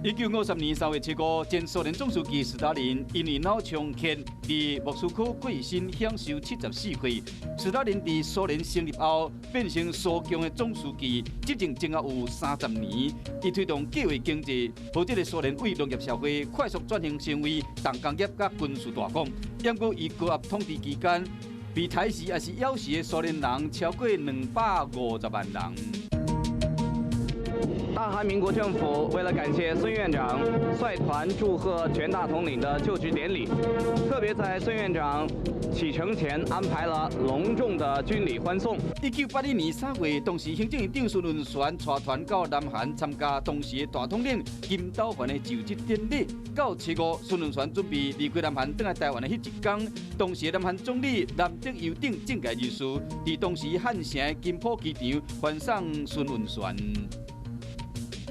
1953年3月7日，前蘇聯總書記斯大林因為腦充血，佇莫斯科過身，享壽74歲。斯大林佇蘇聯成立後，變成蘇共的總書記，執政前後有30年。伊推動計劃經濟，予這个蘇聯為農業社會快速轉型成為重工業佮軍事大國。毋過伊高壓統治期間，被刣死抑是枵死的蘇聯人超過250萬人。大韓民國政府為了感謝孫院長率團祝賀全大統領的就職典禮，特別在孫院長啟程前安排了隆重的軍禮歡送。1981年3月，當時行政院長孫運璿帶團到南韓參加當時的大統領金斗煥的就職典禮。到7月，孫運璿準備離開南韓轉來台灣的彼一天，當時的南韓總理南德佑等政界人士，佇當時漢城的金浦機場歡送孫運璿。